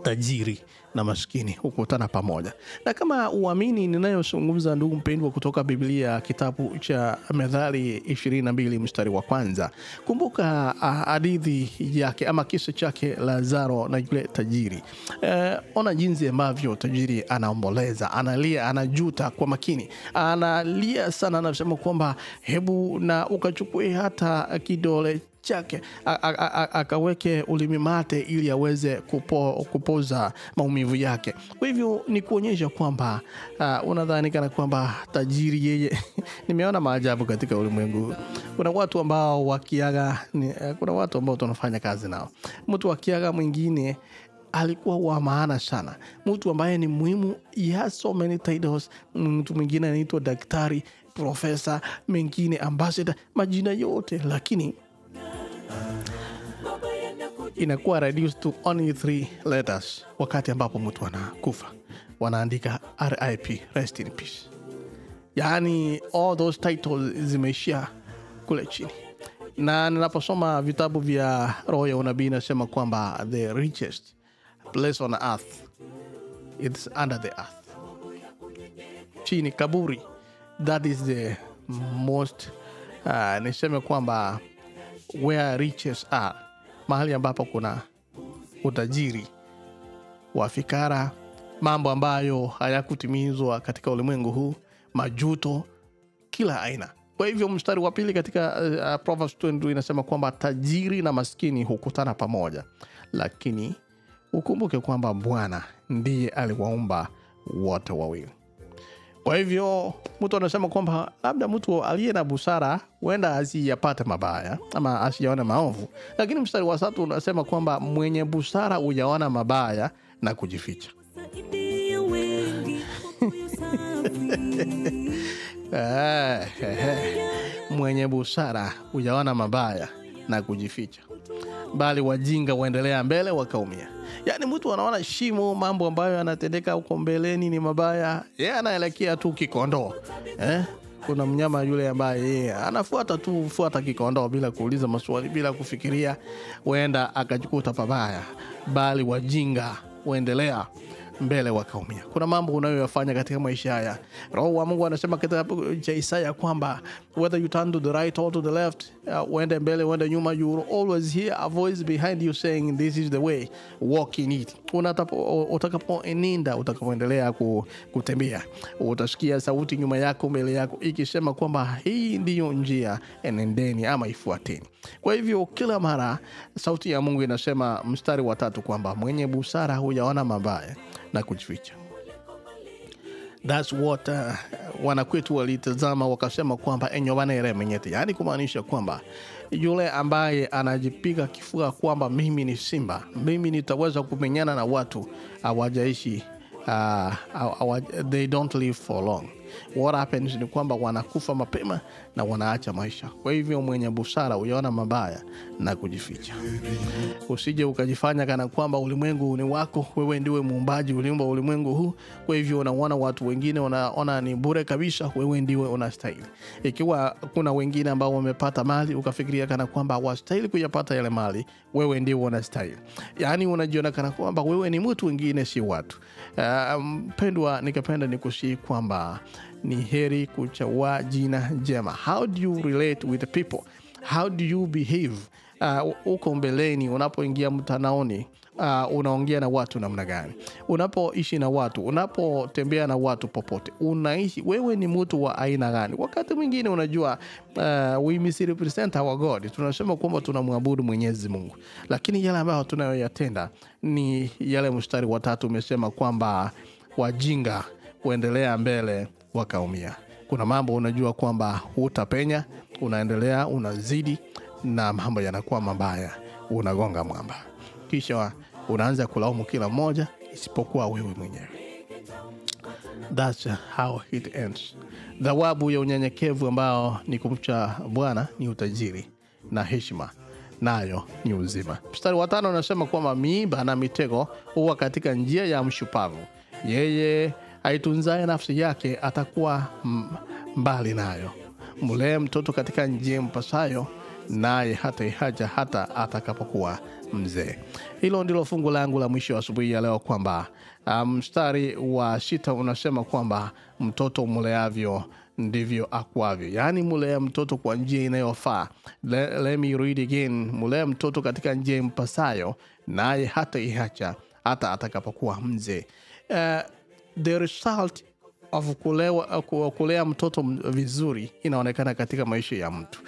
Tajiri na maskini hukutana pamoja. Na kama uamini ninayozungumza, ndugu mpendwa, kutoka Biblia kitabu cha Methali 22 mstari wa kwanza, kumbuka hadithi yake ama kisa chake Lazaro na yule tajiri. Ona jinsi ambavyo tajiri anaomboleza, analia, anajuta kwa makini, analia sana, anasema kwamba hebu na ukachukue hata kidole chake akaweke ulimi mate ili aweze kupoza maumivu yake. Kwa hivyo ni kuonyesha kwamba unadhani kana kwamba tajiri yeye nimeona maajabu katika ulimwengu. Kuna watu ambao wakiaga, kuna watu ambao tunafanya kazi nao, mtu akiaga mwingine alikuwa wa maana sana, mtu ambaye ni muhimu, he has so many titles. Mtu mwingine anaitwa daktari, profesa, mengine ambassador, majina yote, lakini inakuwa reduced to only 3 letters. Wakati ambapo mtu anakufa wanaandika RIP, rest in peace. Yaani all those titles zimeishia kule chini. Na ninaposoma vitabu vya roho ya unabii nasema kwamba the richest place on earth it's under the earth, chini kaburi. That is the most niseme kwamba where riches are, mahali ambapo kuna utajiri wa fikara, mambo ambayo hayakutimizwa katika ulimwengu huu, majuto kila aina. Kwa hivyo mstari wa pili katika Proverbs 22 inasema kwamba tajiri na maskini hukutana pamoja, lakini ukumbuke kwamba Bwana ndiye aliwaumba wote wawili. Kwa hivyo mtu anasema kwamba labda mtu aliye na busara huenda asiyapate mabaya ama asiyaone maovu, lakini mstari wa 3 unasema kwamba mwenye busara huyaona mabaya na kujificha. Mwenye busara huyaona mabaya na kujificha, bali wajinga waendelea mbele wakaumia. Yaani mtu anaona shimo, mambo ambayo yanatendeka huko mbeleni ni mabaya, yeye anaelekea tu kikondoo. Kuna mnyama yule ambaye yeye anafuata tu fuata kikondoo bila kuuliza maswali, bila kufikiria, huenda akajikuta pabaya, bali wajinga waendelea mbele wakaumia. Kuna mambo unayoyafanya katika maisha haya. Roho wa Mungu anasema kitabu cha Isaya kwamba whether you turn to the right or to the left, uende mbele uende nyuma, you will always hear a voice behind you saying this is the way, walk in it. Utakapoenenda, utakapoendelea kutembea, utasikia sauti nyuma yako, mbele yako ikisema kwamba hii ndiyo njia, enendeni ama ifuateni. Kwa hivyo kila mara sauti ya Mungu inasema mstari wa 3 kwamba mwenye busara huyaona mabaya na kujificha. That's what wanakwetu walitazama wakasema kwamba enyobanere menyete, yaani kumaanisha kwamba yule ambaye anajipiga kifua kwamba mimi ni simba, mimi nitaweza kumenyana na watu, hawajaishi, they don't live for long. What happens ni kwamba wanakufa mapema na wanaacha maisha. Kwa hivyo mwenye busara huyaona mabaya na kujificha. Usije ukajifanya kana kwamba ulimwengu ni wako, wewe ndiwe muumbaji, uliumba ulimwengu huu. Kwa hivyo unaona watu wengine unaona ni bure kabisa, wewe ndiwe unastahili. Ikiwa kuna wengine ambao wamepata mali ukafikiria kana kwamba wastahili kuyapata yale mali, wewe ndiwe unastahili. Yaani unajiona kana kwamba wewe ni mtu, wengine si watu. Mpendwa, nikapenda nikusihi kwamba ni heri kuchagua jina jema. How do you relate with the people? How do you behave? Uko mbeleni unapoingia mtandaoni, unaongea na watu namna gani? Unapoishi na watu, unapotembea na watu popote, unaishi wewe ni mtu wa aina gani? Wakati mwingine unajua, we misrepresent our God. Tunasema kwamba tunamwabudu Mwenyezi Mungu, lakini yale ambayo tunayoyatenda ni yale mstari wa 3 umesema kwamba wajinga kuendelea mbele wakaumia. Kuna mambo unajua kwamba hutapenya, unaendelea, unazidi, na mambo yanakuwa mabaya, unagonga mwamba. Kisha unaanza kulaumu kila mmoja isipokuwa wewe mwenyewe. That's how it ends. Thawabu ya unyenyekevu ambao ni kumcha Bwana ni utajiri na heshima, nayo ni uzima. Mstari wa 5 unasema kwamba miiba na mitego huwa katika njia ya mshupavu, yeye aitunzaye nafsi yake atakuwa mbali nayo. Mlee mtoto katika njia mpasayo, naye hataiacha hata atakapokuwa mzee. Hilo ndilo fungu langu la mwisho asubuhi ya leo, kwamba mstari wa 6 unasema kwamba mtoto mleavyo ndivyo akuavyo. Yaani mulea mtoto kwa njia inayofaa. Let me read again. Mulea mtoto katika njia impasayo, naye hataiacha hata atakapokuwa mzee. The result of kulea mtoto vizuri inaonekana katika maisha ya mtu,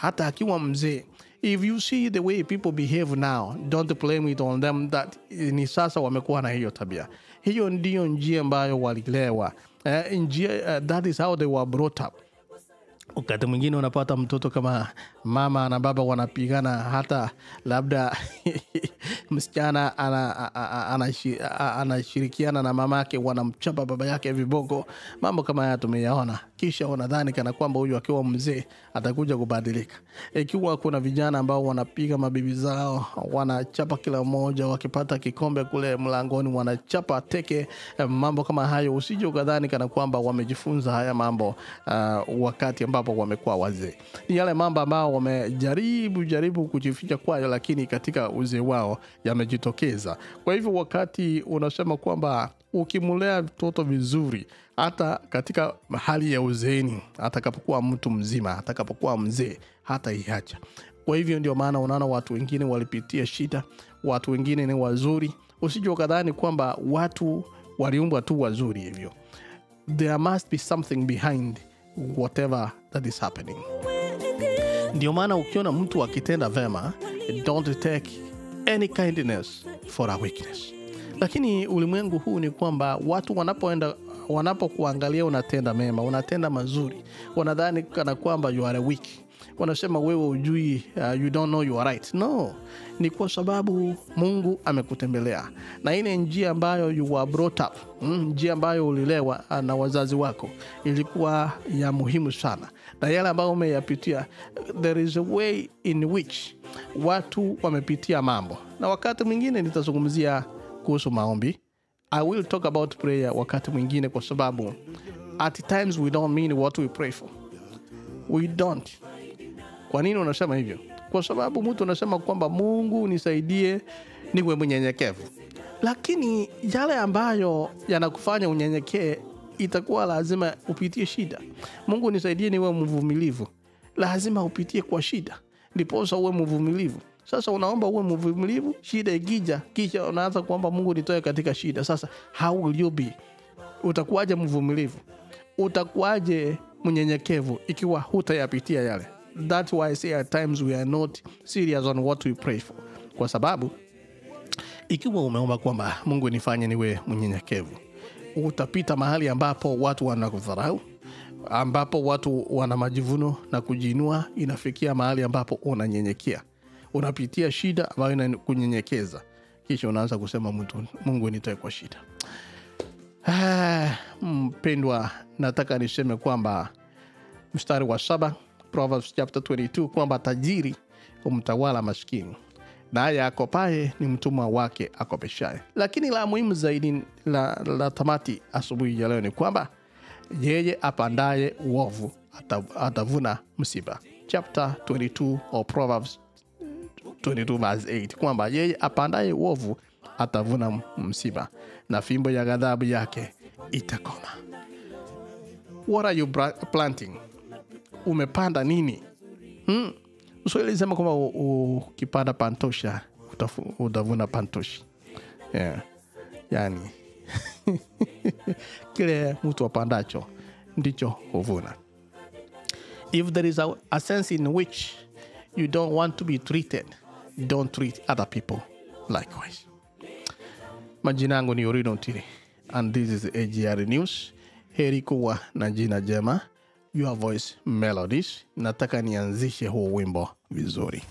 hata akiwa mzee. If you see the way people behave now, don't blame it on them that ni sasa wamekuwa na hiyo tabia. Hiyo ndiyo njia ambayo walilewa. That is how they were brought up. Wakati mwingine unapata mtoto kama mama na baba wanapigana, hata labda msichana anashirikiana na mamake, wanamchapa baba yake viboko. Mambo kama haya tumeyaona. Kisha wanadhani kana kwamba huyu akiwa mzee atakuja kubadilika. Ikiwa kuna vijana ambao wanapiga mabibi zao, wanachapa kila mmoja, wakipata kikombe kule mlangoni wanachapa teke, mambo kama hayo, usije ukadhani kana kwamba wamejifunza haya mambo wakati ambapo wamekuwa wazee. Ni yale mambo ambao wamejaribu kujificha kwayo, lakini katika uzee wao yamejitokeza. Kwa hivyo wakati unasema kwamba ukimlea mtoto vizuri, hata katika hali ya uzeeni, atakapokuwa mtu mzima, atakapokuwa mzee, hataiacha. Kwa hivyo ndio maana unaona watu wengine walipitia shida, watu wengine ni wazuri. Usije ukadhani kwamba watu waliumbwa tu wazuri hivyo. There must be something behind whatever that is happening. Ndio maana ukiona mtu akitenda vema, don't take any kindness for a weakness. Lakini ulimwengu huu ni kwamba watu wanapokuangalia unatenda mema, unatenda mazuri, wanadhani kana kwamba you are weak. Wanasema wewe hujui, you don't know you are right. No, ni kwa sababu Mungu amekutembelea. Na ile njia ambayo you were brought up, njia ambayo ulilewa na wazazi wako, ilikuwa ya muhimu sana. Na yale ambayo umeyapitia, there is a way in which watu wamepitia mambo. Na wakati mwingine nitazungumzia kuhusu maombi. I will talk about prayer wakati mwingine, kwa sababu at times we don't mean what we pray for. We don't. Kwa nini unasema hivyo? Kwa sababu mtu anasema kwamba Mungu nisaidie niwe mnyenyekevu. Lakini yale ambayo yanakufanya unyenyekee, itakuwa lazima upitie shida. Mungu nisaidie niwe mvumilivu. Lazima upitie kwa shida ndiposa uwe mvumilivu. Sasa unaomba uwe mvumilivu, shida ikija, kisha unaanza kuomba Mungu nitoe katika shida. Sasa how will you be? Utakuwaje mvumilivu? Utakuwaje mnyenyekevu ikiwa hutayapitia yale? That's why I say at times we are not serious on what we pray for. Kwa sababu ikiwa umeomba kwamba Mungu nifanye niwe mnyenyekevu, utapita mahali ambapo watu wanakudharau, ambapo watu wana majivuno na kujiinua. Inafikia mahali ambapo unanyenyekea, unapitia shida ambayo inakunyenyekeza, kisha unaanza kusema Mungu nitoe kwa shida. Mpendwa, nataka niseme kwamba mstari wa 7 Proverbs chapter 22, kwamba tajiri humtawala maskini, naye akopaye ni mtumwa wake akopeshaye. Lakini la muhimu zaidi la tamati asubuhi ya leo ni kwamba yeye apandaye uovu atavuna msiba. Chapter 22 of Proverbs 22 verse 8, kwamba yeye apandaye uovu atavuna msiba, na fimbo ya ghadhabu yake itakoma. What are you planting? Umepanda nini? Uswahili sema kwamba ukipanda pantosha utavuna pantoshi. Yeah. Yani kile mtu apandacho ndicho huvuna. If there is a sense in which you don't want to be treated, don't treat other people likewise. Majina yangu ni Orino Ntiri, and this is AGR News. Heri kuwa na jina jema, Your Voice Melodies. Nataka nianzishe huu wimbo vizuri.